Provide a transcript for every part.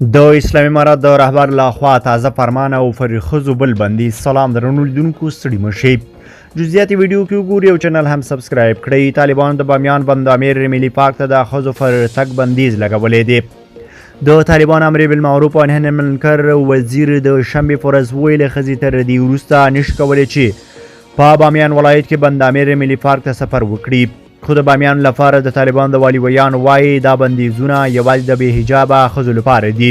د اسلامي امارت د رهبر له خوا تازه فرمان او پر ښځو بل بندیز. سلام درنو لیدونکو، ستړي مه شئ. جزئیات ویډیو کې وګورئ او چینل هم سبسکرایب کړئ. طالبان د بامیان بند امیر ملي پارک ته د ښځو پر تګ بندیز لګولی دی. د طالبان امر بالمعروف او نهی عن المنکر وزیر د شنبې په ورځ وویل، ښځې تر دې وروسته نشي کولی چې په بامیان ولایت کې بند امیر ملي پارک ته سفر وکړي. خو د بامیان لپاره د طالبان د والي ویاند وایي، دا بندیزونه یوازې د بې حجابه ښځو لپاره دي.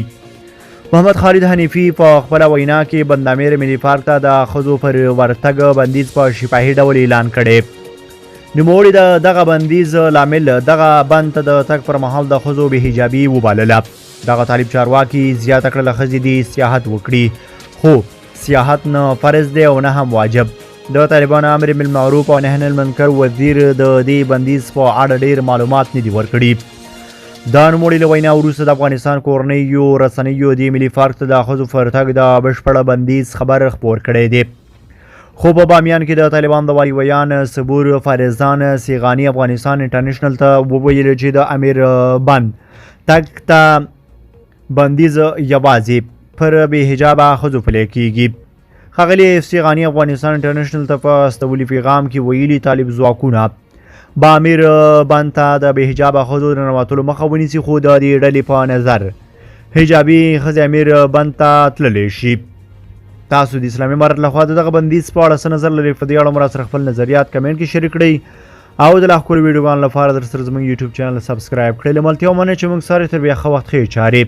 محمد خالد حنیفي په خپله وینا کې بند امیر ملي پارک ته د ښځو پر ورتګ بندیز په شفاهي ډول اعلان کړی. نوموړي د دغه بندیز لامل دغه بند ته د تګ پر مهال د ښځو بې حجابي وبلله. دغه طالب چارواکي زیاته کړله، ښځې دې سیاحت وکړي، خو سیاحت نه فرض دی او نه هم واجب. د طالبانو امر بالمعروف او نهی عن المنکر وزیر د دې بندیز په اړه ډیر معلومات نه دي ورکړي. د نوموړي له وینا وروسته د افغانستان کورنیو رسنیو دې ملي پارک ته د ښځو پر تګ د بشپړ بندیز خبر خپور کړی دی. خو په بامیان کې د طالبان د والي ویاند صبور فارزان سیغاني افغانستان انټرنشنل ته وویل چې د امیر بند تګ ته بندیز یوازې پر بې حجابه ښځو پلی کیږي. ښاغلي اف سي غاني افغانستان انټرنشنل ته په استولي پیغام کې ویلي، طالب ځواکونه به امیر بند ته د بې حجابه ښځو د ننوتلو مخه ونیسي، خو د دې ډلې په نظر حجابي ښځې امیر بند ته تللی شي. تاسو د اسلامي امارت لخوا د دغه بندیز په اړه څه نظر لرئ؟ په دې اړه مو راسره خپل نظریات کمنټ کې شریک کړئ او د لا ښکلو ویډیوګانو لپاره در سره زموږ یوټیوب چینل سبسکرایب کړئ. له ملتیا مننه چې موږ سره تر بیا ښه وخت ښې چارې.